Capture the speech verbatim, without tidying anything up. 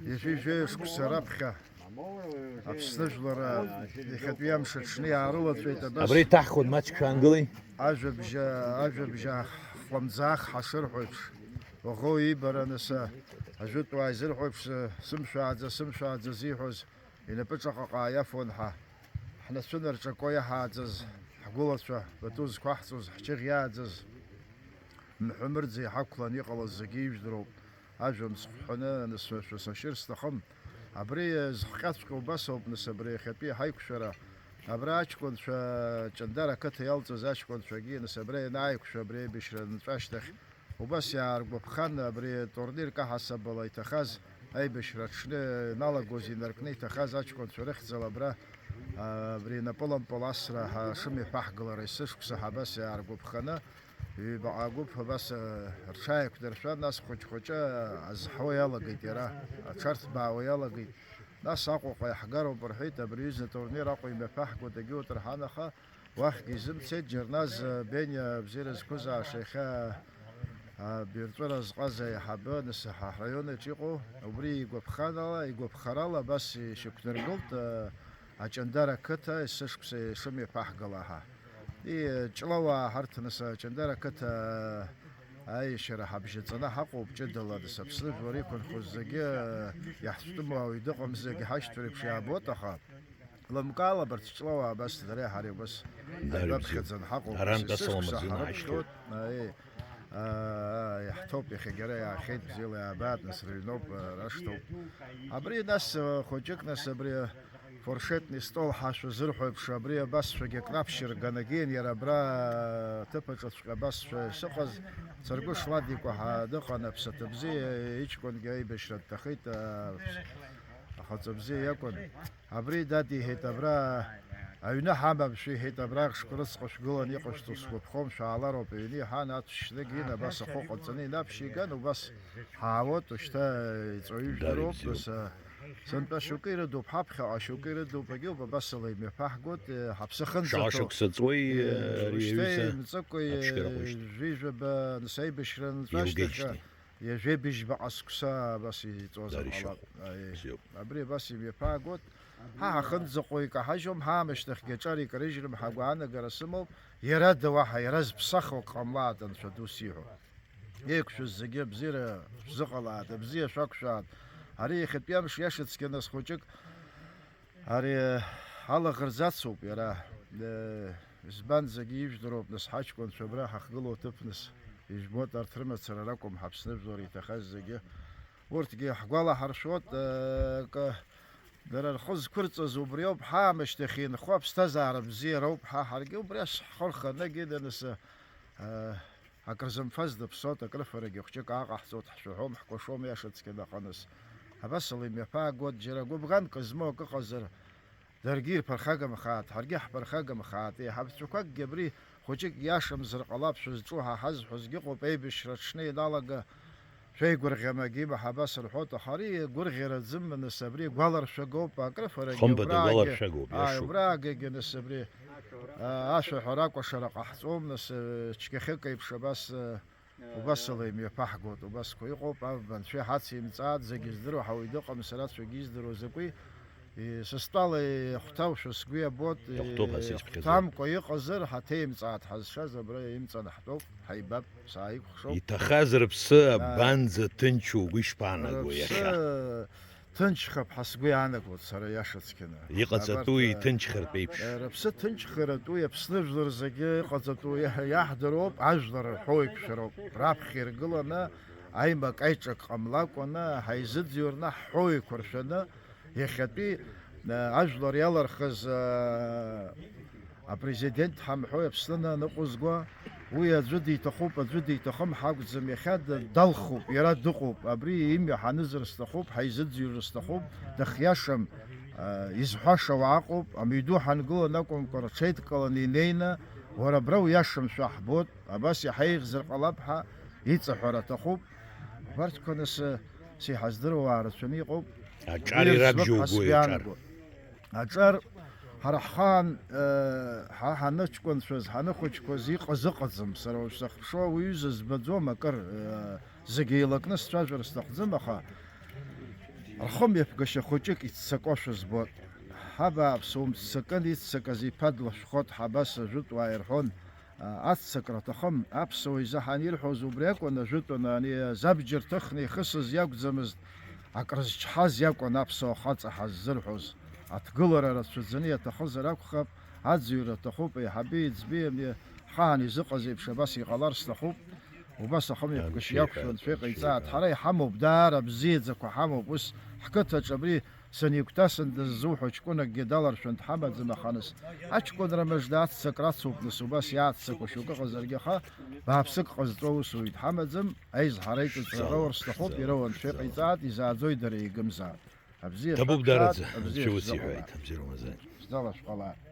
Ҩажәи жәаҩа шықәса раԥхьа Аԥсны жәлар иахьатәи амш аҽны иаарылаҵәеит абас. Абра иҭаҳхуан, маҷк шәаангылеи. Ажәабжь, ажәабжь хлымӡаах ҳашырҳәо еиԥш, уаӷоу иибараны са ажәытәуаа изырҳәо еиԥш, сымшәааӡа, сымшәааӡа зиҳәоз инапы ҿаҟаҟаа иафон ҳа. Ҳнацәа нарҿако иаҳааӡаз ҳгәылацәа, пату зқәаҳҵоз, ҳчыӷь иааӡаз, мҳәы мырӡа иҳақәлан иҟалаз зегьы ижәдыруп. Ажәа мцхәҳәаны анысҳәа, шәасашьыр сҭахым. Абри зхҟьаҵәҟьа убас ауп, нас, абри иахьатәи ҳаиқәшәара. Абра аҷкәынцәа, Ҷандара ақыҭа иалҵыз аҷкәынцәагьы, нас, абра ианааиқәшәа, абри аибашьра анҵәа ашьҭахь, убас иааргәаԥхан, абри турнирк аҳасабала иҭахаз, аибашьра аҽны иналагоз, инаркны иҭахаз аҷкәынцәа рыхьӡала абра, а, абри напылампыл асра ҳа-, шымҩаԥаҳгалара есышықәса ҳабас иааргәаԥханы, ҩбаҟа гәыԥ абас, а, рҽааиқәдыршәан, нас хәыҷ-хәыҷы азҳауа иалагеит иара, аҽарҭбаауа иалагеит. Нас Аҟәаҟа иаҳгароуп рҳәеит, абри аҩыза атурнир Аҟәа имҩаԥаҳгоит, егьиут рҳан, аха уахьгьы изымцеит. Џьарназ, а, Бениа абзиара зқәызааша иахьа, а, Бирҵәыра Зҟаза аиҳабы, нас ҳа ҳраион аҿы иҟоу, убри игәаԥханала, игәаԥхарала абас ишьақәнаргылт, а, Аҷандара ақыҭа есышықәса ишымҩаԥаҳгала ҳәа. И, Ҷлауаа ҳарҭ, нас, Ҷандара ақыҭа аиашьара ҳабжьаҵаны ҳаҟоуп ҷыдала, нас, Аԥсны жәлар иқәынхоз зегьы иаҳцәтәымуаауеи дыҟам, зегь ҳашьҭоуп еиԥш иаабоит, аха лымкаала абарҭ Ҷлауаа абас дара ҳареи убас Дара ҳаибаԥхьаӡан ҳаҟоуп, Арантә нас, асалам есышықәса азин ҳарыԥхьоит, ҳашьҭоуп. Аи, аа, иаҳҭоуп, иахьагьы ара иаахьеит, бзиала иаабааит, нас, рыҩноуп, рашҭоуп. Абри, нас, хәыҷык, нас, абри Фуршетни стол ҳашәа зырҳәо еиԥш, абри абасшәагьы акраԥшьырганагьы, иара абра аҭыԥ аҿыҵәҟьа абасшәа шыҟаз, Царгәыш Ладикәа ҳа дыҟан, аԥсаҭа бзиа, иҷкәынгьы аибашьра дҭахеит, а, ахаҵа бзиа иакәын. Абри дадиҳәеит, абра аҩны ҳамамшәа, иҳәеит, абра ахшқәа рыцҟа шәгылан иҟашәҵо сгәаԥхом, шәаалароуп, аҩны иҳан, ацәшьнагьы ин, абас ахәы ҟаҵаны инаԥшьиган, убас ҳаауеит, ушьҭа иҵоу ижәдыруп, Дарбзиоуп. Нас, а, Сынтәа шьоукы ирыдуп, ҳаԥхьаҟа шьоукы ирыдуп, егьоуп, абасала имҩаԥаҳгоит, э, ҳаԥсы Шаҟа ахынӡаҭоу, шықәса ҵуеи, э, э, уажәшьҭа ари аҩыза имҵыкәа, э, аԥшьгара ҟәышт? Ҩажәи жәаба, нас, аибашьра нҵәашьҭахьҟа, иугеижьҭеи? Ҩажәи быжьба ҟа сықәса абас иҵуазар Дари ҟалап. шьахәуп. Аиеи. Бзиоуп. Абри абас имҩаԥаагоит. Ҳа ҳахынӡаҟоу икаҳажьуам, ҳаамышьҭахьгьы аҿар икарыжьрым ҳәа агәаанагара сымоуп. Иара дауаҳа, иара зԥсахуа ҟамлааит, анцәа дус иҳәо. Еиқәшәаз зегьы абзиара шәзыҟалааит, абзиа шәақәшәааит. Ари иахьатәи амш иашацқьа нас хәыҷык ари алаӷырӡ ацуп иара. Э, избан зегьы ижәдыруп, нас ҳаҷкәынцәа абра ҳахгылоу аҭыԥ, нас, ижәбоит, арҭ рымацара ракәым ҳаԥсны жәлар иҭахаз зегьы. Урҭгьы ҳгәалаҳаршәоит, э, акы, дара рхы зқәырҵаз убриоуп, ҳаамышьҭахь инхо аԥсҭазаара бзиароуп, ҳа ҳаргьы убри ас ҳхы рханы, егьи, нас, э, Акрзымфаз дыԥсоит, акрыфарагьы хәҷык ааҟаҳҵоит, ҳшәаҳәом, ҳкәашом, иашаҵәҟьаны аҟыныс. Абасала имҩаԥаагоит, џьара гәыбӷанк змоу акы ыҟазар, даргьы ирԥырхагамхааит, ҳаргьы ҳԥырхагамхааит, еиҳабацәақәакгьы абри хәыҷык иашамзар ҟалап, шәызҿу ҳа ҳазҳәозгьы ыҟоуп, аибашьра аҽны ианалага, шәеигәырӷьамагьы, имаҳа абас рҳәоит, аха ари гәырӷьараӡам, нас абри гәаларшәагоуп, акрыфарагьы Хымԥада убраагьы, гәаларшәагоуп, ааи, иашоуп. Убраагьы, нас абри, а, ашәаҳәара акәашара ҟаҳҵом, нас, а, цәгьахьык еиԥш абас, а, убасала имҩаԥаҳгоит, убасқәа иҟоуп, аб-, анцәа иҳацимҵааит, зегьы здыруа ҳауаҩ дыҟам, сара ацәагьы издыруа закәи, и, сыстәала ихәҭоушәа сгәы иабоит, и, Иахәҭоуп ҳәа сицәԥхьаӡоит. Хәҭамкәа иҟазар, ҳаҭеимҵааит ҳазшаз, абра имҵан ҳтәоуп, ҳаибап, сааиқәхшоуп. Иҭахаз рыԥсы Ааи. Абанӡа ҭынчу угәы ишԥаанаго Рыԥсы иахьа? Ҭынчхап ҳәа сгәы иаанагоит сара, иашацқьаны. Иҟаҵатәу Абарҭ, иҭынчхартә еиԥш. Э, рыԥсы ҭынчхаратәу Аԥсны жәлар зегьы иҟаҵатәу иаҳ-, иаҳдыруоуп, ажәлар рҳәоу еиқәшәароуп. Раԥхьа иргыланы аимак-аиҿак ҟамлакәаны, ҳаизыӡырҩуаны, ҳҳәоу еиқәыршәаны, иахьатәи, э, ажәлар иалырхыз, э, Апрезидент ҳамҳәои Аԥсны аныҟәызго, уи аӡәы диҭахуп, аӡәы диҭахым ҳакәӡам, иахьа д-, далхуп, иара дыҟоуп, абри имҩа ҳанызар сҭахуп, ҳаизыӡырҩыр сҭахуп, дыхиашам, а, изҳәаша уааҟоуп, амҩаду ҳангылан акәымкәа, рҽеидкыланы инеины, уара абра уиашамшәа ҳбоит, абас иҳаиӷьзар ҟалап ҳәа иҵаҳәара аҭахуп. Убарҭқәа нас, сеиҳа здыруа уаа рацәаны иҟоуп. Аҿар Уи ирабжьоугои, рыӡбап ҳәа сгәы аҿар? Иаанагоит. Аҿар ҳара ҳхаан, э, ҳа ҳаныҷкәынцәаз, ҳаныхәыҷқәаз иҟаз ыҟаӡам. Сара уажә сахԥшуа уи ҩыза збаӡом акыр, э, зегьы еилакны сцәажәар сҭахӡам, аха Рхымҩаԥгашьа хәыҷык иццакуашәа збоит. Ҳабааԥс, умццакын, иццакыз иԥа длашәхоит, ҳабас ажәытәуаа ирҳәон, а, аццакра аҭахым, аԥсуа изы ҳанирҳәоз убри акәын, ажәытәаны ани азабџьар ҭыхны ихысыз иакәӡамызт, акрызчҳаз иакәын аԥсуа хаҵа ҳаззырҳәоз. Аҭгылара рацәаӡаны иаҭахызар акәхап, аӡҩра аҭахуп, еиҳаби иӡбеи ани ҳхаан изыҟаз еиԥш абас иҟалар сҭахуп. Убас ахымҩаԥгашьа Анцәа иақәшәо, Анцәа иҳәа, иҟаиҵааит. Анцәа иҳәа. Ҳара иҳамоуп, даара бзиаӡақәа ҳамоуп. Ус ҳқыҭаҿ абри санигәҭасындаз ззуҳәо ҷкәынакгьы даларшәын дҳамаӡам, аха нас аҷкәынра мыжда аццакра ацуп, нас убас иааццакуа шьоук ыҟазаргьы, аха бааԥсык ҟазҵо усуҩ дҳамаӡам, аизҳара аиҿыҵра Шәзалоуп, роур сҭахуп, шәзалоуп, ироуа анцәа шәзалоуп. Иҟаиҵааит, изааӡои дара игымзааит. Абзиа Ҭабуп шәақәшәааит, дараӡа, абзиа анцәа ус шәзаҟалааит. Иҳәеит, абзиа Рамазан. Шәзалашәҟалааит.